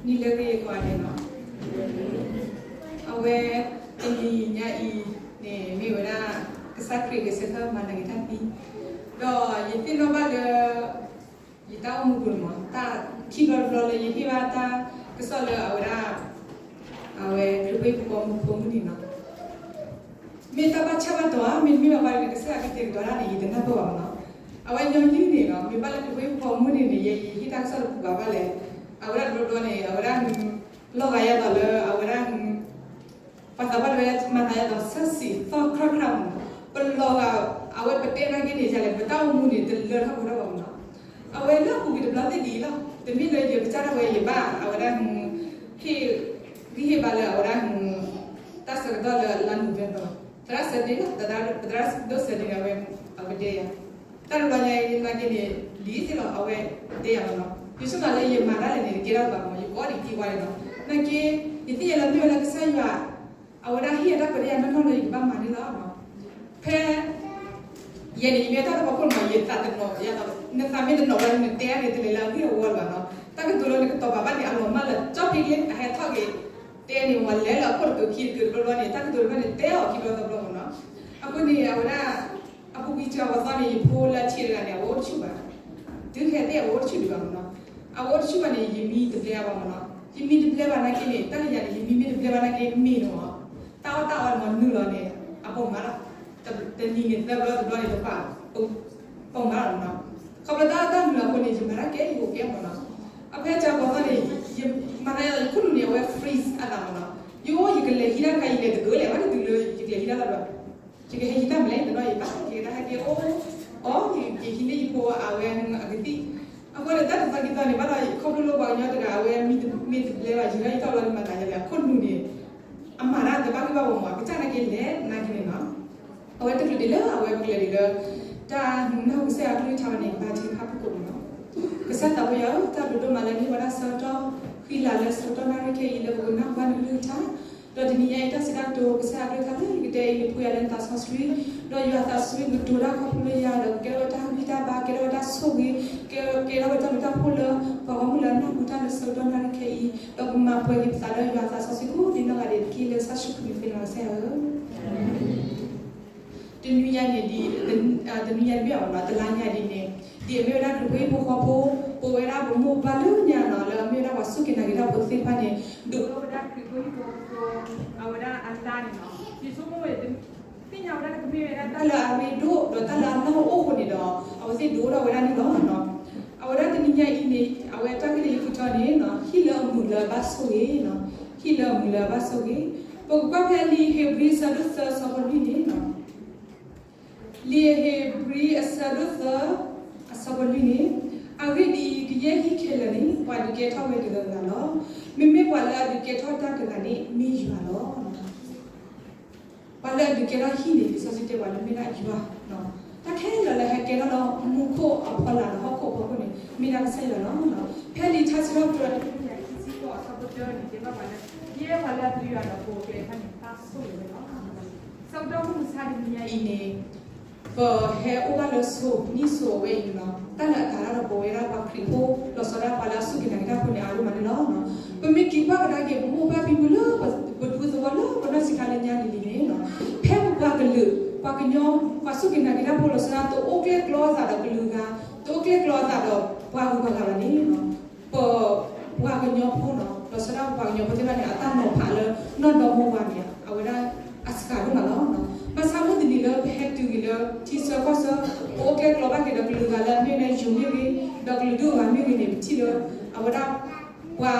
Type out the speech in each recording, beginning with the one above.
နံၤလၢအဂ့ၤကိးဂၤဒဲးန့ၣ်လီၤ. အဝဲ တနံၤညါအံၤန့ၣ် မ့ၢ်ဝဲဒၣ် ကစၢ်ခရံာ်ဂဲၤဆၢထၢၣ်မၤနၤက့ၤတၢ်သံ, ဒီးယသ့ၣ်နီၣ်ဘၣ်လၢ ယတၢ်အိၣ်မူပူၤန့ၣ်မး တၢ်ခံဘျီတဘျီလၢယဟ့ၣ်ဘၣ်တၢ်ကစီၣ်လၢအဝဲဒၣ် အဝဲခရံာ်ဖိဟံၣ်ဖိဃီဖိမုၢ်နံၤန့ၣ်လီၤ. မ့ၢ်တၢ်ဘၣ်ဆၣ်ဘၣ်တီၤဧါ, မ့တမ့ၢ်ဘၣ်ဘၣ်န့ၣ် ကစၢ်ယွၤကတဲာ်ကတီၤတၢ်န့ၣ် ယတနၢ်ပၢၢ်ဘၣ်မးန့ၣ်လီၤ. အဝဲညီနုၢ်န့ၣ်လီၤ, မ့ၢ်ဘၣ်လၢခရံာ်ဖိဟံၣ်ဖိဃီဖိမုၢ်နံၤန့ၣ် ယဲယဟ့ၣ်တၢ်ကစီၣ်တပူၤဘၣ်ဘၣ်လဲၣ်. အဝဲဒၣ်တဘျီဘျီန့ၣ် အဝဲဒၣ် လီၤဂာ်ယၤဒီးလၢအဝဲဒၣ် ပှၤသးပှၢ်တဝဲမၤသးယၤဒီး ဆၢစံးသီၣ်ခရၣ်ခရၣ်မးန့ၣ်လီၤ. ပလီၤဂာ် အဝဲပတဲနာ်က့န့ၣ် ယလဲၣ် ပတၢ်အိၣ်မူန့ၣ် တလၢထီၣ်ပှဲၤထီၣ်ဘၣ်မးန့ၣ်လီၤ. အဝဲလၢအပူၤကွံာ်တဘျီသ့ၣ်ဒ်အံၤလီၤ. တမ့ၢ်လၢယကစၢ်ဒၣ်ဝဲယဘၣ် အဝဲဒၣ် ဟ့ၣ်ဂံၢ်ဟ့ၣ်ဘါလၢအဝဲဒၣ် တၢ်ဆၢကတီၢ်လၢလါနိၣ်ဝ့ဘၢၣ်ဘၢၣ် သရၣ်ဆၢဒ့လီၤ, သရၣ်ဒိၣ်ဆၢဒ့န့ၣ် အဝဲ အဝဲတဲယၤ တၢ်တဘျီညါအံၤနာ်က့န့ၣ် လံၤသ့ၣ်လီၤ အဝဲတဲယၤမးန့ၣ်လီၤ. ယဆိကမိၣ်လၢယမၤတၢ်လဲၣ်န့ၣ် တကဲထီၣ်ဘၣ်မး ယကိးဒံးက့ၤဝဲန့ၣ်လီၤ. နာ်က့ ယသ့ၣ်ညါလၢမ့ၢ်ဝဲလၢကစၢ်ယွၤ အဝဲဒၣ်ဟ့ၣ်ယၤတၢ်ခွဲးတၢ်ယာ်နီၢ်နီၢ်လၢယကဘၣ်မၤန့ၣ်လီၤ. ဖဲ ယဲန့ၣ် ယမ့ၢ်တၢ်တဖီခိၣ်န့ၣ်မး ယသးတနီၤ နသးမ့ၢ်တနီၤဘၣ်န့ၣ် နတဲန့ၣ် တလဲၤလၢအဂ့ၢ်အဝီလၢၤဘၣ်န့ၣ်လီၤ. တၢ်ကတိၤလၢနကတီၤပာ်ဘၣ်န့ၣ် အလီၤမၢ်လၢ ကၠီၣ်ဖံကျ့ အဟဲထီၣ်က့ၤ တဲန့ၣ် ဝဲလဲၤလၢအခိၣ်တကုးခံတကုးတဘျီဘျီန့ၣ် တၢ်ကတိၤတဖၣ်န့ၣ် တဲအီၤခံဘျီသၢဘျီမးန့ၣ်လီၤ. အဃိန့ၣ် အဝဲဒၣ် အပူၤကွံာ်စှၤပှၤသီန့ၣ် ယဖိလၢအဆံးတဂၤန့ၣ် အဝဲအိၣ်တဆူၣ်ဘၣ်. တုၤခဲသ့ၣ်အဝဲအိၣ်တဆူၣ်ဒံးဘၣ်မးန့ၣ်လီၤ. အဝဲအိၣ်တဆူၣ်ဘၣ်န့ၣ် ယမံတဘျဲဘၣ်မးန့ၣ်လီၤ. ယမံတဘျဲဘၣ်နာ်က့န့ၣ် တၢ်လၢယၤန့ၣ် ယမံမ့ၢ်တဘျဲဘၣ်နာ်က့မ့ၢ်န့ၣ်မး တၢ်အီၣ်တၢ်အီန့ၣ်မး နုာ်လီၤန့ၣ် အပိာ်မးလီၤ. တနံၤန့ၣ်သၢဘျီတဘျီန့ၣ်တပာ် ပိာ်မးလီၤမးန့ၣ်လီၤ. ခီဖျိတၢ်အီၣ်တၢ်နုာ်လီၤအဃိန့ၣ် ယမၤတၢ်ကဲယအိၣ်ကဲမးန့ၣ်လီၤ. အဖဲစှၤပှၤသီန့ၣ် မၤသးယၤ ယခိၣ်နူာ်န့ၣ် အဝဲ freeze အသးမးန့ၣ်လီၤ. ယအိၣ်ယကလဲၤဟံးတၢ်တခါ ယလဲၤတကၢၤလဲၣ် ဘၣ်တတုၤလၢယကလဲၤဟံးတၢ်လီၤဘၣ်. ယကဟဲဟံးတၢ်မလဲၣ် တနီၤယဘၣ် ယကဟဲက့ၤအိၣ် အီၣ် ယဟံးန့ၢ်ယဖိအဝဲအကသံၣ်. အဃိန့ၣ် တၢ်တသီခံသီန့ၣ် ဘၣ်ဒီးခီဖျိလၢပှၤကညီတဂၤ အဝဲမံတဘျဲဘၣ် ယံာ်ထီၣ်ယံာ်ထီၣ်လီၤန့ၣ် မၤသးယၤလဲၣ် အခိၣ်နူာ်န့ၣ် အမၤတၢ်တဘၣ်ဂ့ၢ်ဘၣ်ဝဲမး အကစၢ်နာ်က့လဲၣ် နာ်က့န့ၣ်လီၤ. အဝဲတချုးဒံးလၢအဝဲပကလဲၤဒံးလၢ တၢ်နၢ်ဟူကစၢ်ယွၤကလုၢ်ကထါဘၣ်န့ၣ် ဘါထုကဖၣ်ဖုၣ်ကိာ်မးန့ၣ်လီၤ. ကစၢ်သးပှၢ်ယွၤဧၢ, တၢ်ဘျုးဒိၣ်မးလၢနဟ့ၣ်ဝဲဒၣ်ဆၢကတီၢ် ဃံလၤလၢဆၢကတီၢ်နၣ်ရံၣ်ခဲအံၤလၢပကနၢ်ဟူဘၣ်နကလုၢ်ကထါ ဒီးတနံၤညါအံၤတၢ်စံးတၢ်ကတိၤ ကစၢ်ယွၤကလုၢ်ကထါလၢယကတဲအံၤန့ၣ် ဖှူယၤလၢနသးစီဆှံ, ဒီးယွၤသးစီဆှံကတိၤတၢ်ခီဖျိလၢယၤဒီး ကကဲထီၣ်ဝဲတၢ်ဂံၢ်တၢ်ဘါ ကဲထီၣ်ဝဲတၢ်ဆိၣ်ဂ့ၤ, ကကဲထီၣ်ဝဲတၢ်ဘျုးတၢ်ဖှိၣ်လၢ ပှၤဂီၢ်မုၢ်လၢအနၢ်ဟူတၢ်လၢဆၢကတီၢ်နၣ်ရံၣ်ခဲအံၤ, ဒီးကမၤပှဲၤက့ၤပသးလၢယွၤသးစီဆှံကိးဒ်နီၢ်ဂၤဒဲးတက့ၢ်လၢကစၢ်ယ့ၣ်ၡူးခရံာ်န့ၣ် ပဃ့လီၤကစၢ်ယွၤဧၢ. တနွံညါန့ၣ်ဒ် တနွံညါတဘ့ၣ်အီၤမးန့ၣ်လီၤ တလါညါဒ်န့ၣ် ဒ်အမ့ၢ်ဝဲဒၣ်ခရံာ်ဖိဟံၣ်ဖိဃီဖိ ပဝဲဒၣ်ပမိၢ်ပၢ်လၢညါန့ၣ်လီၤ လၢအမ့ၢ်ဝဲဒၣ်ပှၤစူၢ်က့ၤနာ်က့ၤတၢ်ဖိသ့ၣ်တဖၣ်န့ၣ် ဒိးထီၣ်ဝဲဒၣ်ခရံာ်ဖိဟံၣ်ဖိဃီဖိ အဝဲဒၣ်အလါန့ၣ်လီၤ. ယဆိကမိၣ် သ့ၣ်ညါဝဲဒၣ်လၢကမ့ၢ်ဝဲဒၣ်တၢ်လၢအရ့ဒိၣ် ဒီးတၢ်လၢအလီၢ်အိၣ်အဃိန့ၣ်ဒီး အဝဲသ့ၣ်ဒိးထီၣ်ဝဲဒၣ်န့ၣ်လီၤ. အဝဲဒၣ်တနံၤညါအံၤန့ၣ် အဝဲတၢ်ဂ့ၢ်လၢယဃုထၢန့ၣ် ဟံၣ်လၢအမုာ်လၢအဘၣ်ဆိၣ်ဂ့ၤ, ဟံၣ်လၢအမုာ်လၢအဘၣ်ဆိၣ်ဂ့ၤ, ပကကွၢ်ဖဲလံာ်ဧ့ၤဘြံၤအဆၢဒိၣ်သၢအဆၢဖိလွံၢ်န့ၣ် လံာ်ဧ့ၤဘြံၤအဆၢဒိၣ်သၢ အဆၢဖိလွံၢ်န့ၣ်, အဂ့ၢ်ဒ်အံၤ, ကယဲၢ်ဟံၣ်ခဲလၢာ်န့ၣ် ပှၤဒုးကဲထီၣ်ဝဲတဂၤဂၤလီၤ. မ့မ့ၢ်ပှၤလၢအဒုးကဲထီၣ်တၢ်တဂၤန့ၣ် မ့ၢ်ယွၤလီၤ. ပှၤလၢအဒုးကဲထီၣ်ဟံၣ်န့ၣ် လံာ်စီဆှံတဲပှၤလၢမ့ၢ်ဒၣ်ယွၤ, တၢ်ခဲလၢာ်လၢဟဲကဲထီၣ်လၢမူခိၣ်အဖီလာ်ဒီးဟီၣ်ခိၣ်အဖီခိၣ်န့ၣ် မ့ၢ်ဒၣ်ကစၢ်ယွၤလီၤ. ဖဲလံာ်ထါစံးထီၣ်ပတြၢၤ တကယၤခံဆံဃိး အဆၢဖိတၢန့ၣ် တဲဘၣ်ပှၤလၢ ကယဲၢ်ပှၤလၢအပျံၤယွၤဒီးပိာ်အကျဲတဖၣ်န့ၣ် တၢ်ဆိၣ်ဂ့ၤဝဲလီၤ. ဆၢကတီၢ်မုၢ်မဆါတနံၤညါအံၤန့ၣ် ပဟဲအိၣ်ဘၣ်လၢဆိနံၣ်ဆိအဝဲအံၤန့ၣ်လီၤ. တၢ်လၢအတၢ်ရၢ်ဒီးပဝဲဒၣ်ပှၤခရံာ်ဖိ လီၤဆီဒၣ်ပှၤလၢအစူၢ်က့ၤနာ်က့ၤတၢ်ဖိန့ၣ် အါဒိၣ်မးန့ၣ်လီၤ. ပမ့ၢ်က့ၤကွၢ်ကဒါက့ၤ ပမိၢ်ပၢ်ဖံဖုလၢ ပဒူသဝီလၢပနီၢ်ဆံးခါလၢညါန့ၣ်န့ၣ် ဖဲပပှၤကလုာ် ပှၤကညီ ပှၤစူၢ်က့ၤနာ်က့ၤတၢ်ဖိလီၤဆီဒၣ် တအိၣ်ကျဲၣ်ကျီအသးဒီးကလုာ်ဂၤ, တအိၣ်ကျဲၣ်ကျီအသးဒီးပှၤဂုၤပှၤဂၤဘၣ်န့ၣ် ပ ပှၤကညီဖိန့ၣ် လီၤဆီဒၣ်ပှၤကညီဖိသ့ၣ်တဖၣ်န့ၣ် အတၢ်နီၤဖးလၢနီၢ်ဒီမါဝၤန့ၣ် အဝဲဒၣ်အစှၤဒိၣ်မးလီၤ. ဘၣ်ဆၣ်မုၢ်တနံၤလၢပဟဲတုၤက့ၤလၢထံဆၢကီၢ်ဆၢ ပအိၣ်ကျဲၣ်ကျီဘၣ်က့ၤဒီးကလုာ်ဂၤလၢအမ့ၢ်ဝဲဒၣ်ယိၤမ့ၢ်ဂ့ၤ ဒီးကလုာ်ဒူၣ်အဂၤမ့ၢ်ဂ့ၤန့ၣ် ပထံၣ်လၢ အဝဲဒၣ် ပှၤ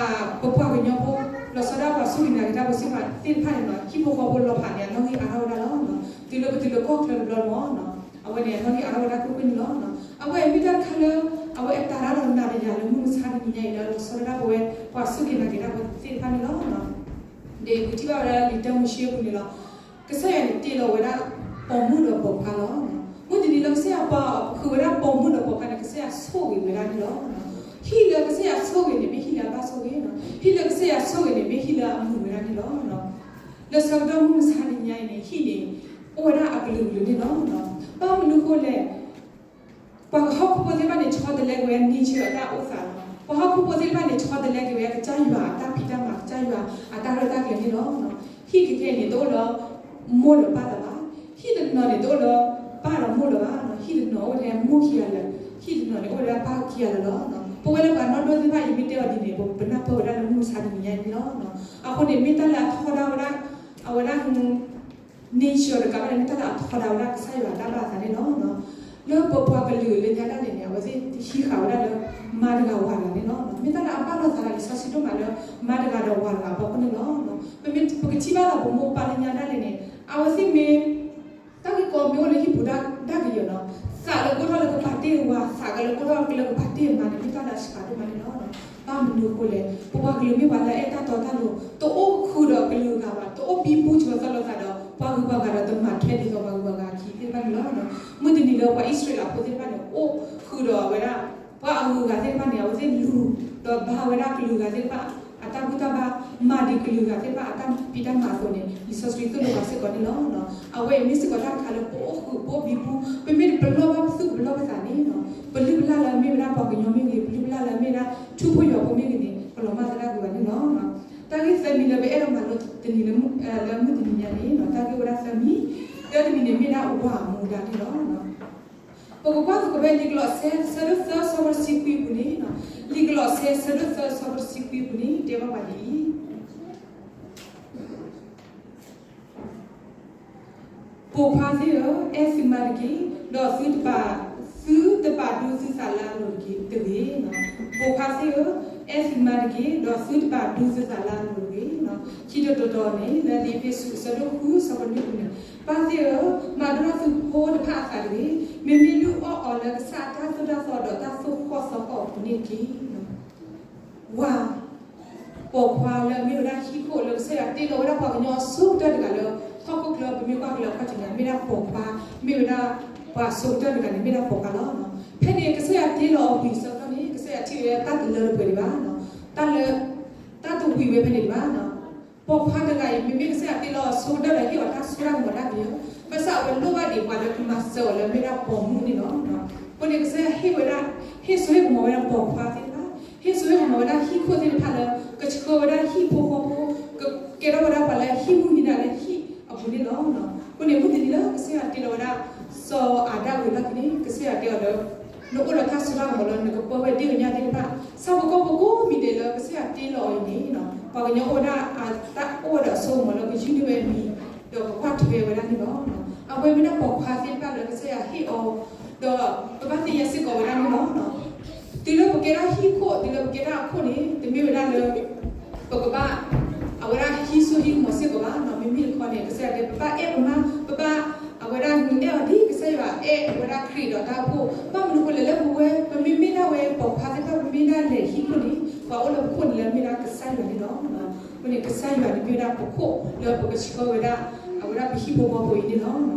ပပှၤကညီဖိ လီၤဆီဒၣ်ပှၤစူၢ်က့ၤနာ်က့ၤတၢ်ဖိသ့ၣ်တဖၣ်န့ၣ် ဟံၣ်ဖိဃီဖိလီၤဖးန့ၣ် အနီၣ်ဂံၢ်အါထီၣ်ဝဲဒၣ်လီၤ. တုၤလၢပတုၤလၢကီၢ်ချၢတဘျီန့ၣ် အဝဲန့ၣ် အနီၣ်ဂံၢ်အါထီၣ်ဝဲဒၣ်ကွ့ၢ်ကွ့ၢ်န့ၣ်လီၤ. အဝဲမ့ၢ်တၢ်တခါလၢ အဝဲအတၢ်ရၢ်ဒီးနၤဒီးယၤလၢမုၢ်မဆါတနံၤညါအံၤလၢလီၤဆီဒၣ်တၢ်ပဝဲ ပှၤစူၢ်က့ၤနာ်က့ၤတၢ်ဖိသ့ၣ်တဖၣ်န့ၣ်လီၤ. ဒီးပထံၣ်ဘၣ်ဝဲဒၣ်လံာ်တၢမိၤၡ့အပူၤန့ၣ်လီၤ. ကစၢ်ယွၤန့ၣ်တ့လီၤဝဲဒၣ်ပိာ်မုၣ်ဒီးပိာ်ခွါလီၤ. မုၢ်တနံၤလၢကစၢ်ယွၤပှၤ ဃုာ်ဝဲဒၣ်ပိာ်မုၣ်ဒီးပိာ်ခွါန့ၣ် ကစၢ်ယွၤဆိၣ်ဂ့ၤဝဲဒၣ်န့ၣ်လီၤ. ဟံၣ်လၢကစၢ်ယွၤဆိၣ်ဂ့ၤန့ၣ် မ့ၢ်ဟံၣ်လၢအဘၣ်ဆိၣ်ဂ့ၤ, ဟံၣ်လၢကစၢ်ယွၤဆိၣ်ဂ့ၤန့ၣ် မ့ၢ်ဟံၣ်လၢအမုာ်ဝဲဒၣ်န့ၣ်လီၤ. လၢဆၢကတီၢ်မုၢ်မဆါတနံၤညါအံၤန့ၣ် ဟံၣ်န့ၣ် အိၣ်ဝဲဒၣ်အကလုာ်ကလုာ်န့ၣ်လီၤ. ဘၣ်မနုၤအဃိလဲၣ် ပှၤဟီၣ်ခိၣ်ဖိသ့ၣ်တဖၣ်န့ၣ် ဆီတလဲက့ၤဝဲ nature အတၢ်အိၣ်သးလီၤ. ပှၤဟီၣ် ဟီၣ်ခိၣ်ဖိသ့ၣ်တဖၣ်န့ၣ် ဆီတလဲက့ၤဝဲ ကစၢ်ယွၤအတၢ်ဖံးတၢ်မၤ ကစၢ်ယွၤအတၢ်ရဲၣ်တၢ်ကျဲၤန့ၣ်လီၤ. ဟံၣ်ခဲခဲအံၤန့ၣ် တအိၣ်လၢမိၢ်ဒီးပၢ်လၢၤဘၣ်. ဟံၣ်တနီၤန့ၣ် တအိၣ်လၢပၢ်ဒီးမိၢ်လၢၤဘၣ်. ဟံၣ်တနီၤအိၣ်ထဲမိၢ်ခံဂၤလၢာ်, ဟံၣ်တနီၤန့ၣ် အိၣ်ထဲပၢ်ခံဂၤလၢာ်လီၤ. ပဝဲလၢပှၤနီၢ်ဒိၣ်သ့ၣ်တဖၣ် ယမ့ၢ်တဲအီၤဒ်န့ၣ် ပနၢ်ပၢၢ်ဝဲဒၣ်လၢမုၢ်မဆါတနံၤညါအံၤန့ၣ်လီၤ. အဃိန့ၣ် မ့ၢ်တၢ်လၢအထီဒါဝဲဒၣ် အဝဲဒၣ် nature တကးဘၣ်န့ၣ် မ့ၢ်တၢ်လၢအထီဒါဝဲဒၣ်ကစၢ်ယွၤအတၢ်ဘၣ်အသးန့ၣ်လီၤ. လၢပပှၤကလုာ်လၢညါဒၣ်လဲာ်န့ၣ် အဝဲသ့ၣ်ဟံးဃာ်ဝဲဒၣ်လၢ မါတဂၤဝၤတဂၤန့ၣ်လီၤ. မ့ၢ်တၢ်လၢအဘၣ်လိာ်သးလၢလံာ်စီဆှံဒိၣ်မးလၢ မါတဂၤဒီးဝၤတဂၤအဖီခိၣ်န့ၣ်လီၤ. ပမ့ၢ်ပကထံၣ်ဘၣ်လီၤ ပမိၢ်ပပၢ်လၢညါဒၣ်လဲာ်န့ၣ် အဝဲသ့ၣ်မ့ၢ် တၢ်ဂ့ၢ်ကီမ့ၢ်အိၣ်လၢဟံၣ်ပူၤဒၣ်တဂ့ၤအီၤနီၤ, သးလၢကိၢ်ထီၣ်လၢကပာ်တ့ၢ်ဝၤ, သးကလၢကိၢ်ထီၣ်လၢကပာ်တ့ၢ်မါန့ၣ် မ့ၢ်တၢ်လၢအစှၤဒိၣ်မးန့ၣ်လီၤ. ဘၣ်မနုၤအဃိလဲၣ်, ပပှၤကလုာ်မ့ၢ်ပှၤလၢအအဲၣ်တၢ်တီတၢ်လိၤ, တအိၣ်ဃုာ်ဒီးကလုာ်ဂၤဘၣ်, တအိၣ်ဘံဘူဆၢသီလိာ်သးဒီး ပှၤဂုၤပှၤဂၤဒီးတမၤထွဲဒ်သိးပှၤဂုၤပှၤဂၤအခံသ့ၣ်တဖၣ်န့ၣ်လီၤ. မုၢ်တနံၤလၢပှၤအံၣ်စရ့လးဖိသ့ၣ်တဖၣ်န့ၣ် အိၣ်ဃုာ်ဒီးအဝဲဒၣ် ပှၤအဂုၤအဂၤသ့ၣ်တဖၣ်န့ၣ် အဝဲသ့ၣ်လူၤ ဒီးဘါဝဲဒၣ်ကလုာ်ဂၤသ့ၣ်တဖၣ် အတၢ်ဘူၣ်တၢ်ဘါ, မၤဒံးကလုာ်ဂၤသ့ၣ်တဖၣ်အတၢ်ဖံးတၢ်မၤအသိးန့ၣ် လံာ်စီဆှံသိၣ်လိပှၤစ့ၢ်ကီးန့ၣ်လီၤ. အဝဲအံၤမ့ၢ်စ့ၢ်ကီးတၢ်တခါလၢပအိၣ်ဃုာ် ပအိၣ်ဘံဘူ, ပမ့ၢ်တပလီၢ်ဘၣ်ပသူၣ်ပလီၢ်ပသးန့ၣ်, ပလုၢ်ပလၢ်လၢအမ့ၢ်ဝဲဒၣ်ပှၤကညီမ့ၢ်ဂ့ၤ, ပလုၢ်ပလၢ်လၢအမ့ၢ်ဒၣ်ထူဖိယွၤဖိမ့ၢ်ဂ့ၤန့ၣ် ပလီၤမၢ်သဒၣ်ကွံာ်ဘၣ်န့ၣ်လီၤ. တၢ်ဂ့ၢ်သၢမံၤလၢပအဲၣ်ဒိးမၤလိတနံၤလၢ လၢမုၢ်တနံၤညါန့ၣ် တၢ်ဂ့ၢ်ဝဲဒၣ်သၢမံၤ, တၢတမံၤန့ၣ်မ့ၢ်ဒၣ်ဝၤအမူဒါန့ၣ်လီၤ. ပကကွၢ်သကိးဖဲလံာ်ကလီးစဲ ဆၢဒိၣ်သၢ ဆၢဖိတဆံခွံအပူၤန့ၣ်, လံာ်ကလီးစဲ ဆၢဒိၣ်သၢ ဆၢဖိတဆံခွံအပူၤန့ၣ် တဲဘၣ်ပှၤဒ်အံၤ, ပိာ်ခွါသ့ၣ်ဧၢ, အဲၣ်သုမါတက့ၢ်, ဒီးသုတပာ်, သုတပာ်ဒူသုသးလၢအလိၤတဂ့ၤ. ပိာ်ခွါသ့ၣ်ဧၢ, အဲၣ်သုမါတက့ၢ်, ဒီးသုတပာ်ဒူသုသးလၢအလိၤတဂ့ၤ. ခံတီၤတတီၤန့ၣ် လၢလံာ်အ့းဖ့းစူး အဆၢဒိၣ်ဃု အဆၢဖိနွံအပူၤန့ၣ်, ပၢ်သ့ၣ်ဧၢ, မၤဒိၣ်ထီၣ်သုဖိတဖၣ်အသးတဂ့ၤ, မ့မ့ၢ်လုၢ်အီၣ်အီၤလၢကစၢ်အတၢ်သိၣ်တၢ်သီဒီးတၢ်သိၣ်ဃီၣ်သီဃီၣ်အပူၤန့ၣ်တက့ၢ်. ဝၤ, ပိာ်ခွါလၢအမ့ၢ်ဝဲဒၣ်ဟံၣ်ခိၣ်လၢကစၢ်ယွၤတ့လီၤဝဲဒၣ်ပှၤကညီအဆိကတၢၢ်တဂၤလၢ ဟီၣ်ခိၣ်ချၢ ပမ့ၢ်ကွၢ်က့ၤလၢအခီၣ်ထံးန့ၣ် မ့ၢ်ဒၣ်ပိာ်ခွါ, မ့ၢ်ဝဲဒၣ်ပှၤအဆိကတၢၢ်တဂၤန့ၣ် မ့ၢ်ဒၣ်ပိာ်ခွါလီၤ. ဖဲန့ၣ် ကစၢ်ယွၤတ့လီၤအဝံၤအဆၢကတီၢ်န့ၣ် ကစၢ်ယွၤထံၣ်ဝဲတၢ်တလၢတပှဲၤဒံးဘၣ်, တၢ်လၢ တၢ်တဝံၤဝဲဖဲန့ၣ်ဒံးဘၣ်. ပိာ်ခွါတဂၤအံၤ မ့မ့ၢ်ကစၢ်ယွၤတ့လီၤအဆိကတၢၢ်ဒီး ဟ့ၣ်အီၤတၢ်စိတၢ်ကမီၤဒၣ်က့ၤလီၤ. ဘၣ်ဆၣ်အဝဲလိၣ်ဘၣ်ဒံးပှၤလၢကမၤစၢၤအီၤလၢမ့ၢ်ဒၣ်ပိာ်မုၣ်န့ၣ်လီၤ. အဃိန့ၣ် ကစၢ်ယွၤဟ့ၣ်ဝဲဒၣ်, ဟ့ၣ်စိဟ့ၣ်ကမီၤဝဲဒၣ်ပိာ်ခွါသ့ၣ်တဖၣ်, ဟ့ၣ်စိဟ့ၣ်ကမီၤဝဲဒၣ်ဟံၣ်ခိၣ်သ့ၣ်တဖၣ်လၢ ကဆှၢဝဲဒၣ်ဟံၣ်ဖိဃီဖိ, ကကဲထီၣ်ဝဲဒၣ်ပှၤလၢဟံၣ်မုၢ်နံၤဒၣ်လၢဟံၣ်အပူၤန့ၣ်လီၤ. အဃိန့ၣ် မုၢ်တနံၤလၢကစၢ်ယွၤတ့လီၤဝဲဒၣ် စီၤအၤဒၣ်ဝံၤအလီၢ်ခံန့ၣ် ကစၢ်ယွၤတဲအီၤလၢ နအိၣ်ဒီးတၢ်စိတၢ်ကမီၤလၢနကပၢဝဲဒၣ်ဒ့ၣ်အညၣ်သ့ၣ်တဖၣ်, ဆၣ်ဖိကီၢ်ဖိကိးမံၤဒဲးလၢကစၢ်ယွၤတ့လီၤအီၤအံၤန့ၣ်, ပှၤကညီအိၣ်ဝဲဒၣ် တၢ်အိၣ်ဝဲဒီးအစိကမီၤလၢကယုၢ်န့ၢ်ဝဲအမံၤ, ဒီးကကွၢ်ထွဲဝဲဒၣ်န့ၣ်လီၤ. အဝဲမ့ၢ်ဒၣ်ပိာ်ခွါသ့ၣ်တဖၣ်လၢကစၢ်ယွၤဟ့ၣ်အီၤ, ဒီးပဘၣ်သ့ၣ်ညါစ့ၢ်ကီးဝဲဒၣ်န့ၣ်လီၤ. တုၤလၢပကဲထီၣ်ဟံၣ်ခိၣ်, တုၤလၢပကဲထီၣ်အခိၣ်န့ၣ် တမ့ၢ်ဝဲဒၣ်လၢ ပကဘၣ် အဝဲဒၣ်ဟံးစိဟံးကမီၤစ့ၢ်ကီးဘၣ်, မ့မ့ၢ်တခီန့ၣ် ကစၢ်ယွၤတဲ ပဘၣ်အဲၣ်ပမါ, ပဘၣ် အဝဲဒၣ်အဲၣ်အီၤဒ်ကစၢ်ယွၤအဲၣ်ဝဲဒၣ်ခရံာ်ဒီးတၢ်အိၣ်ဖှိၣ်, ဘၣ်မနုၤအဃိလဲၣ်, လၢပဝဲ ပမ့မ့ၢ်ဒၣ်ဝဲပိာ်ခွါသ့ၣ်တဖၣ် ပမ့ၢ်ဒၣ်လဲၤဟံၣ်ခိၣ်န့ၣ် ပှၤအိၣ်လၢပခိၣ်န့ၣ်လၢမ့ၢ်ဒၣ်ကစၢ်ယွၤန့ၣ်လီၤ. အဃိန့ၣ် ကစၢ်ယွၤန့ၣ်မ့ၢ်ဝဲဒၣ်ပခိၣ်လၢပကဆှၢဝဲဒၣ် အဝဲဒၣ်ပဟံၣ်ဖိဃီဖိအံၤန့ၣ်လီၤ.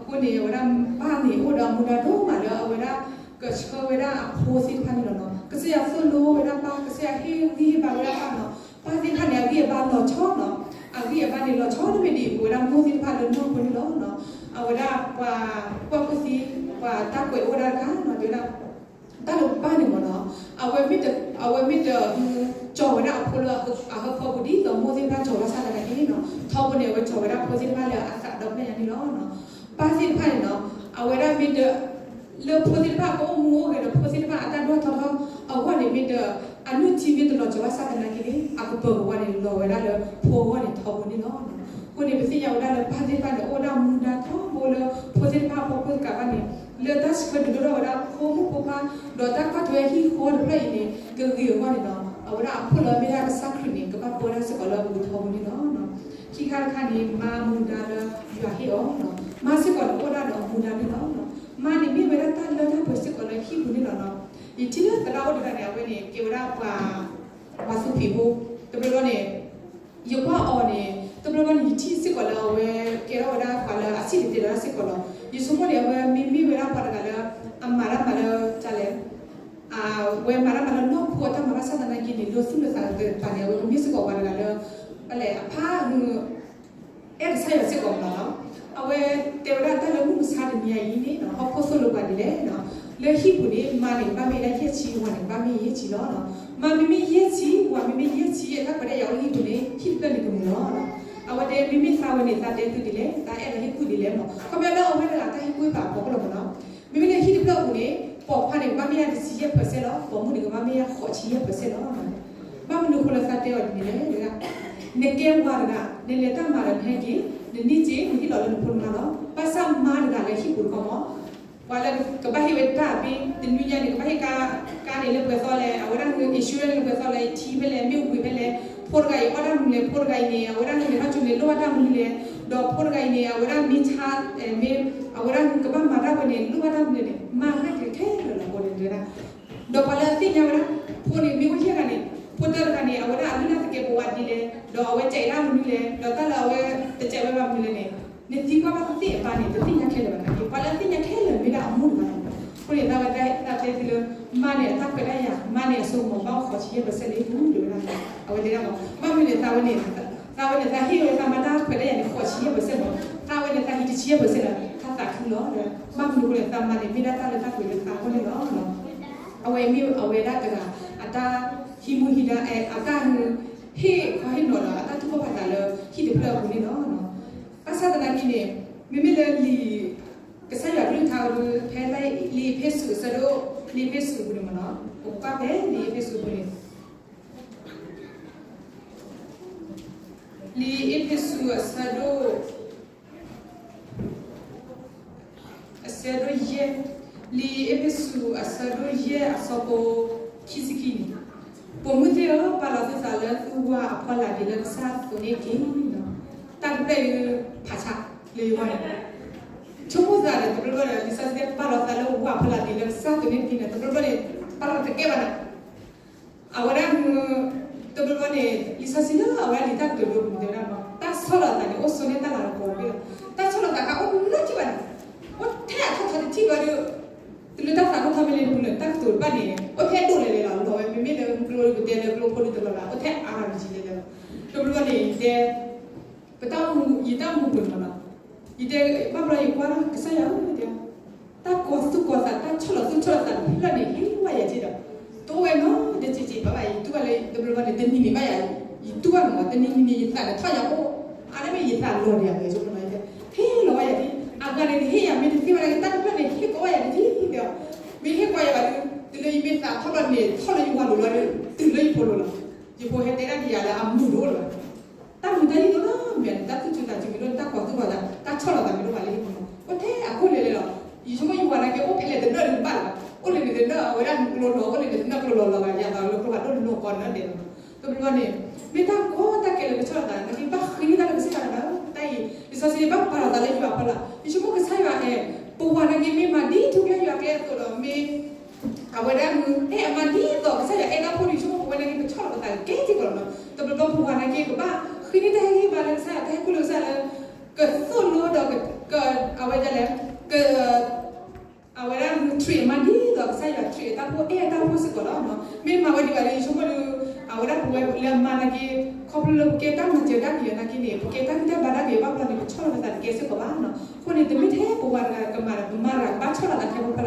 အဃိန့ၣ် အဝဲဒၣ်ပၢ်န့ၣ် အိၣ်ဒီးမူဒါဒိၣ်မးလၢအဝဲဒၣ် ကဆှၢဝဲဒၣ်အဖိသ့ၣ်တဖၣ်န့ၣ်လီၤ. ကစၢ်ယွၤသိၣ်လိဝဲဒၣ်ပၢ်, ကစၢ်ယွၤဟ့ၣ်ဂံၢ်ဟ့ၣ်ဘါဝဲဒၣ်ပၢ်လီၤ. ပၢ်သ့ၣ်တဖၣ်န့ၣ် အဂံၢ်အဘါလီၤဆီလီၤ. အဂံၢ်အဘါန့ၣ်လီၤဆီတမ့ၢ်ဒံး ပဝဲဒၣ်မိၢ်သ့ၣ်တဖၣ်လၢနီၢ်ခိန့ၣ်လီၤ. အဝဲဒၣ်ပှၤကွၢ်ဖိသ့ၣ်, ပှၤတၢ်ကွဲးအိၣ်ဝဲဒၣ်တခါ တဲဝဲဒၣ် တၢ်လၢပၢ်န့ၣ်မ့ၢ်နီၤ, အဝဲမ့ၢ်တ, အဝဲမ့ၢ်တ, ကၠီၤဝဲဒၣ်အဖိလၢအဟၢဖၢပူၤဒ်သိးမိၢ်သ့ၣ်တဖၣ်ကၠီၤဘၣ်ဆၣ်သနာ်က့န့ၣ်, ထီဘိန့ၣ် အဝဲကၠီၤဝဲဒၣ်ဖိသ့ၣ်တဖၣ်လၢအသးဒီဖျၢၣ်ညါန့ၣ်လီၤ. ပၢ်သ့ၣ်တဖၣ်န့ၣ်နီၤ, အဝဲဒၣ်မ့ၢ်တ, လၢဖိသ့ၣ်တဖၣ်ကအိၣ်မူအိၣ်ဂဲၤဒီးဖိသ့ၣ်တဖၣ်အတၢ်ဒိၣ်ထီၣ်ထီထီၣ်အဂီၢ်န့ၣ် မ့ၢ်တ, အနုၢ်ထံမ့ၢ်တလီၤကၠီၤဘၣ်ဆၣ်သနာ်က့န့ၣ် အကပၢၤကဝီၤန့ၣ် လီၤဝဲဒၣ်လၢဖိအဂီၢ်န့ၣ်ထီဘိန့ၣ်လီၤ. အဃိန့ၣ် ပသ့ၣ်ညါဝဲဒၣ်လၢပၢ်သ့ၣ်တဖၣ်န့ၣ် အိၣ်ဝဲဒၣ်မူဒါထီဘိလၢဖိသ့ၣ်တဖၣ်အဖီခိၣ်တကးဘၣ်န့ၣ် လၢတၢ်ဆှၢဒုးဒိၣ်ထီၣ်ဝဲဒၣ်ဖိမုၣ်ဖိခွါ ဒီးတၢ်ကွၢ်ထွဲဟံၣ်ဃီတဖျၢၣ်အံၤန့ၣ် ကဂ့ၤအဂီၢ်န့ၣ်လီၤ. အဝဲဒၣ်အခိၣ်လၢအမ့ၢ်ဒၣ်ကစၢ်ခရံာ်န့ၣ် ကဘၣ်ပၢဝဲဒၣ်စ့ၢ်ကီးလၢပကထီဘိန့ၣ်လီၤ. ခံခါတခါန့ၣ် မါမူဒါလၢယွၤဟ့ၣ်အီၤ, မါစ့ၢ်ကီးန့ၣ် အိၣ်ဒၣ်ဒီးမူဒါန့ၣ်လီၤ. မါန့ၣ်မ့ၢ်ဝဲဒၣ်တၢ်လၢတၢ်ပှဲၤစ့ၢ်ကီးလၢဟံၣ်ပူၤန့ၣ်လီၤ. ယထံၣ်လၢသရၣ်အိၣ်တဂၤန့ၣ် အဝဲန့ၣ်ကဲဝဲဒၣ်ပှၤ ပှၤသူဖံးဖိ, တဘျီဘျီန့ၣ် ယကွၢ်အီၤန့ၣ် တဘျီဘျီန့ၣ် ယထံၣ်စ့ၢ်ကီးလၢအဝဲကဲထီၣ်ဝဲဒၣ်ပှၤလၢအစံၣ်တဲၤတဲလီၤတၢ်စ့ၢ်ကီးလီၤ. ယဆိကမိၣ်န့ၣ် အဝဲမ့မ့ၢ်ဝဲဒၣ်ပှၤတဂၤလၢ အမၤတၢ်မၤလၢတၢ်လဲၣ်, အဝဲမၤတၢ်မၤလၢနီၢ်ခိအတၢ်မၤဘၣ်ဆၣ်သနာ်က့န့ၣ် လၢသူၣ်လၢသးတပၤန့ၣ် အဝဲကမ့ၢ်စ့ၢ်ကီးပှၤတဂၤလၢ ပလဲၣ်အဖး အဲၣ်ကစၢ်ယွၤစ့ၢ်ကီးမးလီၤ. အဝဲတဲဝဲဒၣ်တၢ်လၢမုၢ်မဆါတနံၤအံၤန့ၣ် ဟီၣ်ခိၣ်သိၣ်လိပှၤဒ်လဲၣ်နီၤ. လၢဟံၣ်ပူၤန့ၣ် မါန့ၣ်ကဘၣ်မ့ၢ်ဝဲဒၣ်ယဲၢ်ဆံ, ဝၤန့ၣ်ကဘၣ်မ့ၢ်ယဲၢ်ဆံလီၤ. မါမ့မ့ၢ်ယဲၢ်ဆံ, ဝၤမ့မ့ၢ်ယဲၢ်ဆံ အတၢ်ခွဲးတၢ်ယာ်အိၣ်လၢဟံၣ်ပူၤန့ၣ် ဟံၣ်တဖျၢၣ်န့ၣ်ကမုာ်လီၤ. အဝဲတဲမ့မ့ၢ်သးဝဲန့ၣ် သးတဲသုဒ်လဲၣ်, သးအဲၣ်လီၤဟ့ၣ်ကူၣ်ဒ်လဲၣ်မး, ခီဖျိလၢအဝဲတဂၤတၢ်ဟ့ၣ်ကူၣ်ဟ့ၣ်ဖးအဖီခိၣ်လီၤမးနီၤ. မ့မ့ၢ်လၢဟံၣ်တဖျၢၣ်အပူၤန့ၣ် ပိာ်ခွါန့ၣ်ကဘၣ်မ့ၢ်ဒၣ်တဆံယဲၢ်percentလီၤ, ပိာ်မုၣ်န့ၣ်ကဘၣ်မ့ၢ်ဒၣ်ဃိးဆံယဲၢ်percentလီၤ. ဘၣ်မနုၤအဃိလၢသးတဲအီၤဒ်န့ၣ်လဲၣ်, နကဲဝၤတဂၤ နလဲၤတၢ်မၤဒီးနဟဲက့ၤ, နန့ၢ်စ့ နဟ့ၣ်လီၤလၢနဖိနမါလီၤ. ဘၣ်ဆၣ်မါတဂၤလၢဟံၣ်ပူၤတခီမး ပှၤလၢကဘၣ်ဟ့ၣ်ဝဲတၢ်အပ့ၤ တနွံညါန့ၣ် ကဘၣ်ဟ့ၣ်ကါ, ကါန့ၣ်လၢပှဲၤသီလဲၣ်, အဝဲဒၣ်နုာ် insurance လၢပှဲၤသီလဲၣ်, ထံဖဲလဲၣ်, မ့ၣ်အူကွံာ်ဖဲလဲၣ်, ဖိတဂၤအံၤအီၣ်တၢ်မနုၤလဲၣ်, ဖိတဂၤအံၤန့ၣ် အဝဲဒၣ်နုာ်လဲၤထီၣ်ကၠိန့ၣ် လိၣ်ဘၣ်တၢ်မနုၤလဲၣ်, ဒီးဖိတဂၤအံၤန့ၣ် အဝဲဒၣ်မ့ၢ်ဆါ, မ့ၢ်, အဝဲဒၣ်နုာ်ကဘၣ်မၤတၢ်ဝဲန့ၣ် လိၣ်ဘၣ်တၢ်မနုၤလဲၣ်န့ၣ် မၤတၢ်က့ၤခဲလၢာ်လီၤ အဃိန့ၣ်တဲဒၣ် ဒီးပှၤလၢအသ့ၣ်ညါဝဲဒၣ် ဖိန့ၣ်မ့ၢ်အိၣ်ယဲၢ်ဂၤန့ၣ် ဖိတၢတဂၤန့ၣ် အဝဲဒၣ်အလုၢ်အလၢ်သကဲးပဝးဒ်လဲၣ်, ဒီးအဝဲစဲးဒၣ်မနုၤလဲၣ်, ဒီးတၢ်လၢအဝဲတစဲးဝဲဘၣ်မနုၤလဲၣ်န့ၣ် နသံကွၢ်ဘၣ်သ့ၣ်အပၢ်န့ၣ် တသ့ၣ်ညါခဲလၢာ်ဘၣ်နာ်က့, ပှၤလၢအသ့ၣ်ညါခဲလၢာ်မ့ၢ်ဒၣ်အမိၢ်တဂၤလီၤ. အဃိန့ၣ် သးဝဲသးတဲသုလၢ မါန့ၣ်အတၢ်ခွဲးတၢ်ယာ် မါန့ၣ်အစိကမီၤဘၣ်ဃိးဆံယဲၢ်percentလၢဟံၣ်ပူၤ တဲဝဲဒၣ်, အဝဲတဲဒၣ်မး ဘၣ်မနုၤလဲၣ် သးဝဲန့ၣ် သးဝဲန့ၣ် သးဟ့ၣ်ဝဲသးမါတၢ်ခွဲးတၢ်ယာ်န့ၣ် ဃိးဆံယဲၢ်percentမး, သးဝဲန့ၣ် သးဟံးတဆံယဲၢ်percentလီၤ, သးသးခုလီၤ. ဘၣ်မနုၤအဃိလဲၣ် သးမါန့ၣ် မ့ၢ်ဒၣ်တၢ်လၢတၢ်ကွဲးလၢသးအဂီၢ်န့ၣ်လီၤ. အဝဲမ့ၢ်အဝဲဒၣ်တဂၤ အတၢ်ဟံးမူဟံးဒါ အတၢ်ဟ့ၣ်ခီဟ့ၣ်နီၤဒီး အတၢ်တူၢ်ဘၣ်ပာ်သးလၢဟံၣ်တဖျၢၣ်အပူၤန့ၣ်လီၤ. ဘၣ်ဆၣ်သနာ်က့န့ၣ် မ့မ့ၢ်လၢလံာ် ကစၢ်ယွၤကလုၢ်ကထါဒု ဖဲလၢလံာ်အ့းဖ့းစူးအဆၢဒိၣ်, လံာ်အ့းဖ့းစူးအပူၤန့ၣ်မ့ၢ်နီၤ, ပကကွၢ်ဖဲလံာ်အ့းဖ့းစူးအပူၤန့ၣ် လံာ်အ့းဖ့းစူးအဆၢဒိၣ် အဆၢဒိၣ်ယဲၢ်, လံာ်အ့းဖ့းစူးအဆၢဒိၣ်ယဲၢ်အဆၢဖိခံဆံခံန့ၣ်, ပိာ်မုၣ်သ့ၣ်ဧၢ, ပာ်လီၤသုသးလၢသုဝၤအဖီလာ်ဒ်လၢကစၢ်အသိးန့ၣ်တက့ၢ်. တၢ်တဖျၢၣ်အံၤ ဖးဆါလၢယဂီၢ်န့ၣ် ဆိကမိၣ်သးဒီး တဘျီဘျီဒီး လံာ်စီဆှံတဲ ပာ်လီၤသးလၢဝၤအဖီလာ်ဒ်လၢကစၢ်အသိးန့ၣ်တက့ၢ်န့ၣ် တဘျီဘျီန့ၣ် ပာ်လီၤတကဲဘၣ်နၤ အဝဲဒၣ်မ့ၢ် တဘျီဘျီန့ၣ် လံာ်စီဆှံလၢအဝဲဒၣ်လံာ်တၢ်ကတိၤဒိပူၤတဲဝဲဒၣ်မး တၢ်ဆီၣ်လီၤသးန့ၣ် အိၣ်ဆိန့ၢ်တၢ်လၤကပီၤဝဲလီၤ. တၢ်ဆီၣ်လီၤသးခါအိၣ်နီတထံၣ်ဘၣ်န့ၣ် အိၣ်ထဲအထီၣ်ထီတထံၣ်ဘၣ်ဒီး တုၤလၢတၢ်သးထီၣ်ထီမ့ၢ်လဲၤတပူၤန့ၣ် တၢ်ကတိၤတဖၣ်န့ၣ် အိၣ်ထဲဒိၣ်လဲၣ်လဲၣ်လီၤ. လီၤဝဲမ့မ့ၢ်လၢကျိဒုပတဲလၢ ကျိဖိဒုတလီၤဘၣ် အိၣ်ထဲအါဂၤတကံလဲၣ်လဲၣ်လီၤ. တဘျီဘျီန့ၣ် ယတဲ ပတၢ်အိၣ်မူ ယတၢ်အိၣ်မူပူၤန့ၣ်မးနီၤ ယတဲ ဘၣ်ဘျီယကွၢ်လီၤ ကစၢ်ယွၤဧၢ တဲ တၢ်ကီၤသူၣ်ကီၤသး တၢ်ဆီၣ်လီၤသူၣ်ဆီၣ်လီၤသးတဖျၢၣ်န့ၣ် ဟ့ၣ်ဝဲယၤက့ဒီး တအိၣ်ဝဲနီတစဲးစဲးဘၣ်ဘၣ် ယတူၢ်ဘၣ်လၢ တဘျီဘျီန့ၣ် တနံၤန့ၣ်ဘၣ်ယၤ ယတူၢ်ဘၣ်မး တနံၤနံၤန့ၣ် ယသးန့ၣ်ထီၣ်ယၤအိၣ် အါန့ၢ်မ့ၢ်ယသးလီၤဒံးယၤလၢယဆိကမိၣ်နီၤ ယတဲ ဟ့ၣ်လီၤဝဲယၤဒ် အဂၤန့ၣ် တဟ့ၣ်ယၤမ့ၢ်တသ့ဝဲဒၣ်က့ တၢ်တဖျၢၣ်န့ၣ် ဟ့ၣ်ကိးဝဲယၤတက့ၢ် တဲ မ့ၢ်ဟ့ၣ်ကိးယၤဘၣ်ဒီး တုၤလၢယမ့ၢ်သးထီၣ်ဘျီန့ၣ် ထီၣ်လၢယဝၤလိၤလီၤဒီး တုၤလၢယဖိလိၤလီၤ ယဖိဟဲတဲဒၣ်ဒ်ယၤလၢအမုာ်တအိၣ်လၢၤဘၣ် တၢ်မုာ်တၢ်ဟ့ၣ်ဒိၣ်နီတမံၤန့ၣ် တၢ်သူၣ်ဆူၣ်သးဆူၣ်မ့ၢ်ဒိၣ် တၢ်ကီၤသူၣ်ကီၤသး တၢ်ဆီၣ်လီၤသးမ့ၢ်ဒိၣ်ဘၣ်လၢဟံၣ်ပူၤနီၤ အိၣ်ထဲအခိၣ်လဲၤလဲၤလီၤ. ယဆိကမိၣ်ယဝၤနာ်က့ အိၣ်ဖဲလဲၣ်တနၢၣ်ဒံးဘၣ်လၢၤဘၣ် အိၣ်လၢန့ၣ်တနၢၣ် အဝဲဒၣ်နကျိနီၤ အိၣ်လၢန့ၣ်တနၢၣ်ကျိလီၤလီၤဂာ် ယသးလၢကျိဖးဒိၣ်နနီၢ်ကီၢ်နၢၤဒဲးလီၤ. တဘျီဘျီန့ၣ် မ့ၢ်တၢ်ကီတၢ်ခဲလၢာ်ကဆီၣ်လီၤသး နာ်က့ဘၣ်ဃ့န့ၢ်တၢ်လၢကစၢ်ယွၤတဂၤဧၢ တၢ်အံၤ လံာ်စီဆှံဘၣ်ပာ်လီၤသးလၢယွၤအဖီလာ် ယဆိကမိၣ်ကစၢ်ယွၤအဲၣ် ပဝၤနာ်က့မ့ၢ်မၤဒ်ထူကျဲယွၤကျဲအသိးဒီးမ့ၢ် အဝဲဒၣ်မုၢ် အဲၣ်အမါဒ်သိးကစၢ်ယွၤအဲၣ်တၢ်ဖိဒ်ဆိကမိၣ် ပဝဲနာ်က့ပဆီၣ်လီၤပသးကဲကဲကီးလီၤနီၤ တဘျီဘျီပဝၤနာ်က့ ကဘၣ်ဃ့န့ၢ်တၢ်ဟ့ၣ်ဂံၢ်ဘါလၢကစၢ်ယွၤ တၢ်ဟဲကူၣ်လၢကစၢ်လၢ ကသိၣ်လိဒီး အဝဲဒၣ်လဲၣ် က အဝဲဒၣ်မုၢ် treat အမါဒ်သိးကစၢ်ယွၤ treat အတၢ်ဖိအဲၣ်အတၢ်ဖိစ့ၢ်ကီးလီၤနီၤ မ့ၢ်မၤဝဲဒ်ဘၣ်လၢယဆိကမိၣ်ဒီး အဝဲဒၣ်ပဝဲလၢအမါနာ်က့ ခီဖျိလၢပကဲတၢ်မၤစၢၤတၢ်ကယၤနာ်က့န့ၣ် ပကဲတၢ်ဂံၢ်တၢ်ဘါတၢ်ကယၤဘၣ်ဘျီန့ၣ် ပဆီၣ်လီၤပသးတကဲစ့ၢ်ကီးဘၣ်နီၤ အဃိန့ၣ် တမ့ၢ်ထဲပဝၤတဂၤကမၤဒီး ပမၤတဂၤကဘၣ်ဆီၣ်လီၤသးထဲပဖီလာ်စ့ၢ်ကီးဘၣ်နီၤ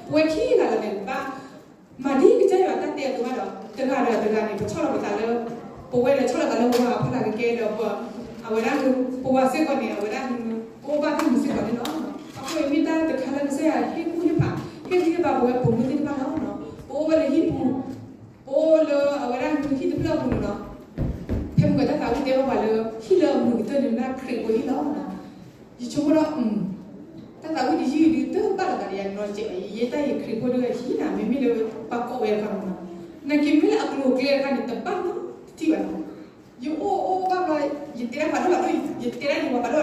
ပဝဲခံဂၤလီၤန့ၣ် ပဘၣ် မၤဒ်ကစၢ်ယွၤတၢ်တဲအသိးဘၣ်ဒီး တဂၤဒီးတဂၤန့ၣ် ပဆီၣ်လီၤပသးလၢ ပဝဲဒီးဆီၣ်လီၤသးလၢပှၤအဖီလာ်ကကဲဒီး အဝဲဒၣ် ပဝၤစ့ၢ်ကီးန့ၣ် အဝဲဒၣ် ပအိၣ်ဘၣ်တၢ်မုာ်စ့ၢ်ကီးန့ၣ်လီၤ. အဃိမ့ၢ်တၢ်တခါလၢကစၢ်ယွၤဟ့ၣ်ကူၣ်ဟ့ၣ်ဖး ဟ့ၣ်ဂံၢ်ဟ့ၣ်ဘါပဝဲပိာ်မုၣ်သ့ၣ်တဖၣ်လီၤ. ပအိၣ်ဝဲလၢဟံၣ်ပူၤ ပအိၣ်လၢအဝဲဒၣ်ဟံၣ်တဖျၢၣ်အပူၤန့ၣ်လီၤ. ဖဲမုၢ်ကတၢၢ်သးဝံၣ်တဲဘၣ်ပှၤလၢ ဟံၣ်လၢအမုာ်ကတၢၢ်န့ၣ်မ့ၢ်ဒၣ်ခရံာ်ဖိဟံၣ်လီၤ. ယဆိကမိၣ်ဒီး တၢ်သးဝံၣ်တယုၢ်အံၤဒုး တဘၣ်လီၤသးဒီးယၤနီတစဲးဘၣ် ယဲတၢ်အံၤခရံာ်ဖိဒုးအဟံၣ်နၤ မ့မ့ၢ်လၢပှၤကိးဝဲတခီန့ၣ်လီၤ. နာ်က့မ့ၢ်လၢအကျိၤအကျဲတခါန့ၣ် တဘၣ်နီတထံၣ်ဘၣ်နီၤ. ယအိၣ်အိၣ်ဘၣ်ဘျီ ယတဲဒၣ်ပှၤဒိၣ်ဘၣ်ဒိၣ် ယတဲဒၣ်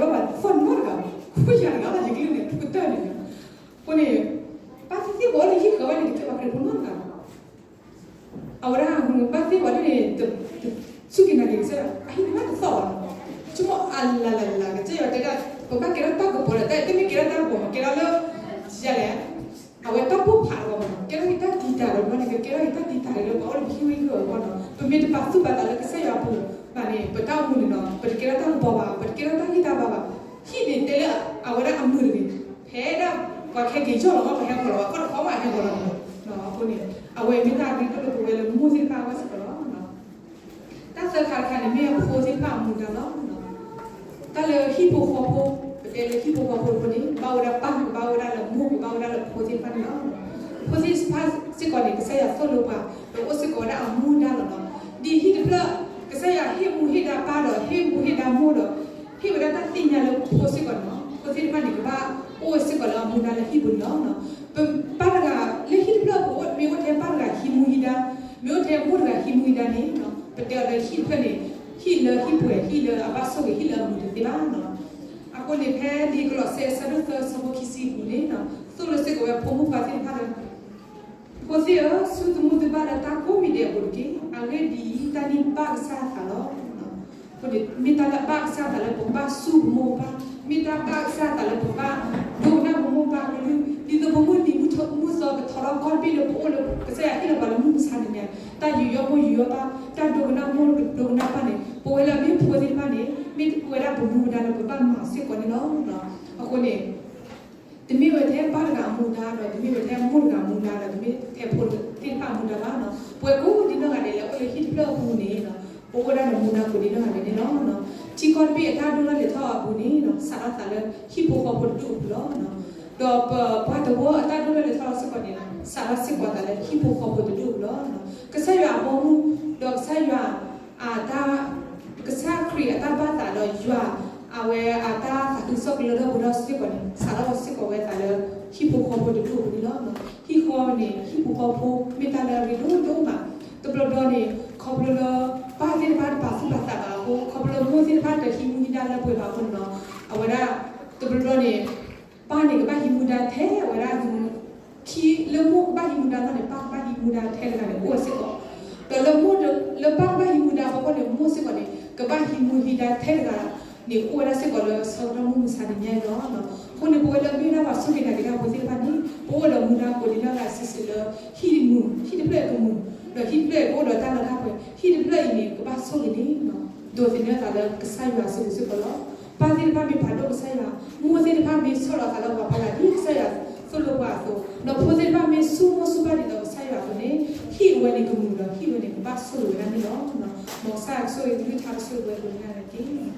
ယဝၤပှၤဒိၣ်ဘၣ်ဒိၣ် ယအိၣ်ယကနၣ် ဟံၣ်ဃၢၤဘၣ်ပှၤသီၣ်နီတဂၤဘၣ် ခိၣ်ယၤတဂၤဘၣ် ယကလုၢ်န့ၣ်ထူကတၢၢ်န့ၣ်လီၤ. အဃိန့ၣ် ဘၣ်သ့ၣ်သ့ၣ်ပှၤအိၣ်လၢဟံၣ်ဃၢၤဘၣ်န့ၣ် တကဲပှၤခရံာ်ဖိနီတဂၤဘၣ် အဝဲဒၣ်ဘၣ်သ့ၣ်ဝဲဒၣ်န့ၣ် စူၢ်က့ၤနာ်က့ၤကစၢ်ယွၤ အဟံၣ်တဘၣ်တသီၣ်ဘၣ်နီၤ. ဆိကမိၣ်အလၤလၤလၤ ကစၢ်ယွၤတဲဒၣ် ပဘၣ်ကဲထီၣ်တၢ်ကပီၤဒီး တၢ်တမ့ၢ်ကဲထီၣ်တၢ်ကပီၤမး ကဲထီၣ်လၢ ယလဲၣ် အဝဲတၢ်ပိၢ်ဖးတဘၣ်မးနီၤ ကဲထီၣ်က့ၤတၢ်တံာ်တာ်ဒီးဘျီန့ၣ် ကဲထီၣ်က့ၤတၢ်တံာ်တာ်ဒီးလၢပှၤအိၣ်လၢပဟံၣ်ဝဲဟံၣ်ဝဲအဂီၢ်နီၤ ပမ့ၢ်တပာ်သူၣ်ပာ်သးလၢကစၢ်ယွၤအပူၤဘၣ်န့ၣ် ပတၢ်အိၣ်မူန့ၣ်နီၤ ပတကဲထီၣ်တၢ်ကပီၤဘၣ် ပတကဲထီၣ်တၢ်ဂံၢ်တၢ်ဘါဘၣ် ဟံၣ်န့ၣ်တဲလၢအဝဲဒၣ်အမုာ်တဂ့ၤ ဖဲဒၣ် ကၠီၣ်လီၤဘၣ်ပဟဲဃီၤလီၤဘၣ် ခီၣ်တခီဘၣ်ဟဲဃီၤလီၤမး, အဃိန့ၣ် အဝဲမ့ၢ်တၢ်ဂ့ၢ်တၢ်ကျိၤပဝဲလၢမိၢ်သ့ၣ်တဖၣ်အဂီၢ်စ့ၢ်ကီးလီၤ. တၢ်သၢခါတခါန့ၣ် မ့ၢ်အဖိသ့ၣ်တဖၣ်အမူဒါလီၤ. တၢ်လၢဟံၣ်ဖိဃီဖိ, ပတဲလၢဟံၣ်ဖိဃီဖိအဃိန့ၣ် ဘၣ်ဝဲဒၣ်ပၢ် ကဘၣ်ဝဲဒၣ်လၢမိၢ် ကဘၣ်ဝဲဒၣ်လၢဖိသ့ၣ်တဖၣ်န့ၣ်လီၤ. ဖိသ့ၣ်တဖၣ်စ့ၢ်ကီးန့ၣ် ကစၢ်ယွၤသိၣ်လိပှၤ ဒီးအိၣ်စ့ၢ်ကီးဝဲဒၣ်အမူဒါလီၤနီၤ. ဒ်ဟံၣ်တဖျၢၣ် ကစၢ်ယွၤဟ့ၣ်မူဟ့ၣ်ဒါပၢ်ဒီး ဟ့ၣ်မူဟ့ၣ်ဒါမိၢ်ဒီး ဟ့ၣ်ဝဲဒၣ်တၢ်သ့ၣ်ညါလၢဖိစ့ၢ်ကီးနီၤ. ဖိသ့ၣ်တဖၣ်န့ၣ် ကဘၣ်အိၣ်ဝဲစ့ၢ်ကီးလၢအမူဒါလၢဟံၣ်ပူၤန့ၣ်လီၤ. ပပၢ်တဂၤ လၢဟံၣ်တဖျၢၣ်ပူၤ မ့ၢ်အိၣ်ထဲပၢ်တဂၤဟံးမူဟံးဒါ, မ့ၢ်အိၣ်ထဲမိၢ်တဂၤဟံးမူဟံးဒါန့ၣ် ပတဲအီၤလၢဟံၣ်တဖျၢၣ်န့ၣ် ဟံၣ်လၢဟံၣ်ပှဲၤ ဟံၣ်လၢအဘၣ်ဆိၣ်ဂ့ၤ ဟံၣ်လၢအမုာ်တသ့ဘၣ်နီၤ. အဃိန့ၣ် ဖဲလံာ်ကလီးစဲအဆၢဒိၣ်သၢအဆၢဖိခံဆံအပူၤန့ၣ် သိၣ်လိစ့ၢ်ကီးဝဲဖိမုၣ်ဖိခွါသ့ၣ်တဖၣ်လၢ ဖိသ့ၣ်ဧၢ, ဆူသမူသဘၣ်လၢတၢ်ကိးမံၤဒဲးအပူၤတက့ၢ်. အဂ့ၢ်ဒ်အံၤ, တၢ်န့ၣ်ဘၣ်ကစၢ်အသးလီၤ. အဃိန့ၣ် မ့ၢ်တၢ်လၢဘၣ်ကစၢ်အသးလၢပကဘၣ်စူၢ်ပမိၢ်ပပၢ်, မ့ၢ်တၢ်ဘၣ်ကစၢ်အသးလၢပကဘၣ်ဒိကနၣ်ပမိၢ်ပပၢ်ကလုၢ်, ဒ်သိးပမုၢ်နံၤမုၢ်သီကထီထီၣ်ကီၢ်တဘ့ၣ်လၢပအိၣ်လၢကစၢ်ယွၤဟ့ၣ်လီၤပှၤလၢမုၢ်မဆါတနံၤညါ, တၢ်ယူးယီၣ်မိၢ်ယူးယီၣ်ပၢ်, တၢ်ဒိကနၣ်မိၢ်ဒိကနၣ်ပၢ်န့ၣ် ပဝဲလၢအမ့ၢ်ဖိသ့ၣ်တဖၣ်န့ၣ် မ့ၢ်ဝဲဒၣ်ပမူဒါလၢပဘၣ်မၤစ့ၢ်ကီးန့ၣ်လီၤ. အဃိန့ၣ် တမ့ၢ်ဝဲထဲပၢ်တဂၤအမူဒါဒီး တမ့ၢ်ဝဲထဲမိၢ်တဂၤအမူဒါဒီး တမ့ၢ်ထဲဖိသ့ၣ်တဖၣ်အမူဒါဘၣ်နီၤ. ပဝဲကိးဒံနီၢ်ဂၤဒဲးလၢအိၣ်လၢဟံၣ်တဖျၢၣ်အပူၤန့ၣ် ပအိၣ်ဝဲဒၣ်ဒီးမူဒါကိးဒံနီၢ်ဂၤဒဲးန့ၣ်လီၤ. ထံကီၢ်တဘ့ၣ်အတၢ်ဒိၣ်ထီၣ်လဲၤထီၣ်အပူၤန့ၣ် စးထီၣ်သးလၢဟံၣ်ဖိဃီဖိတဒူၣ်အပူၤလီၤ. ဒီးပပှၤတဝၢအတၢ်ဒိၣ်ထီၣ်လဲၤထီၣ်စ့ၢ်ကီးန့ၣ် စးထီၣ်စ့ၢ်ကီးသးလၢဟံၣ်ဖိဃီဖိတဒူၣ်အပူၤလီၤ. ကစၢ်ယွၤအဘီအမုၢ် ဒီးကစၢ်ယွၤ အတၢ် ကစၢ်ခရံာ်အတၢ်ဘၣ်သးဒီးယွၤ အဝဲအတၢ်သးခုကစီၣ်ကလၢထီၣ်ပှဲၤထီၣ်စ့ၢ်ကီးန့ၣ် စးထီၣ်စ့ၢ်ကီးဝဲသးလၢ ဟံၣ်ဖိဃီဖိတဒူၣ်အပူၤန့ၣ်လီၤ. ဟံၣ်ဃီန့ၣ် ဟံၣ်ဖိဃီဖိ မ့ၢ်တၢ်လၢအရ့ဒိၣ်ဒိၣ်မး, တဘျီဘျီန့ၣ် ခီဖျိလၢ ပၢ်သ့ၣ်တဖၣ်တပာ်သူၣ်ပာ်သးဘၣ်အဃိ ခီဖျိလၢမိၢ်သ့ၣ်တဖၣ်တဟံးမူဟံးဒါလၢပှဲၤဘၣ်အဃိန့ၣ်လီၤ. အဝဲဒၣ် တဘျီဘျီန့ၣ် ပၢ်န့ၣ်ကဘၣ်ဟံးမူဒါထဲဝဲဒၣ် ခံလၢမိၢ်ကဘၣ်ဟံးမူဒါလီၤန့ၣ် ပၢ်ကဘၣ်ဟံးမူဒါထဲတဂၤန့ၣ် အိၣ်ဝဲစ့ၢ်ကီး, ဒီးလၢမိၢ် လၢပၢ်ကဘၣ်ဟံးမူဒါအဖီခိၣ်န့ၣ် မိၢ်စ့ၢ်ကီးန့ၣ် ကဘၣ်ဟံးမူဟံးဒါထဲတဂၤန့ၣ် အိၣ်ဝဲဒၣ်စ့ၢ်ကီးလၢဆၢကတီၢ်မုၢ်မဆါတနံၤညါအံၤလီၤ. အဃိန့ၣ် ပဝဲလၢမ့ၢ်ဒၣ်ပှၤစူၢ်က့ၤနာ်က့ၤတၢ်ဖိသ့ၣ်တဖၣ်န့ၣ် ပအိၣ်ဒီးမူဒါကိးဒံနီၢ်ဂၤ စံးစ့ၢ်လၢ ဟံၣ်မုာ် ဟံၣ်တဖျၢၣ်အကမုာ်, ဒီးဟံၣ်တဖျၢၣ်အံၤကအိၣ်ဒီးတၢ်လၢတၢ်ပှဲၤ, ဟံၣ်တဖျၢၣ်အံၤန့ၣ် ကဘၣ်ဆိၣ်ဂ့ၤန့ၣ် ဒိးသန့ၤသးလၢကစၢ်ယွၤစုပူၤစ့ၢ်ကီးလီၤ. ပၢ်သ့ၣ်တဖၣ်မ့ၢ်ပာ်ဒိၣ်ကစၢ်ယွၤ, မိၢ်သ့ၣ်တဖၣ်မ့ၢ်ဆီၣ်လီၤသးလၢပှၤဖီလာ် ဒ်ကစၢ်ယွၤသိၣ်လိပှၤအသိး, ဒီးဖိသ့ၣ်တဖၣ်မ့ၢ်ဆူၣ်မိၢ်ဆူၣ်ပၢ်ဒ်သိးကစၢ်ယွၤအသိးန့ၣ် ဟံၣ်အဝဲန့ၣ်ကမုာ်ဒီး ဟံၣ်ဝဲန့ၣ်ကဘၣ်ဆိၣ်ဂ့ၤဝဲဒၣ်န့ၣ်လီၤ. မ်ကစၢ်ယွၤကဆိၣ်ဂ့ၤကလုၢ်ကထါကဆိၣ်ဂ့ၤဝဲကိးဂၤဒဲးတက့ၢ်.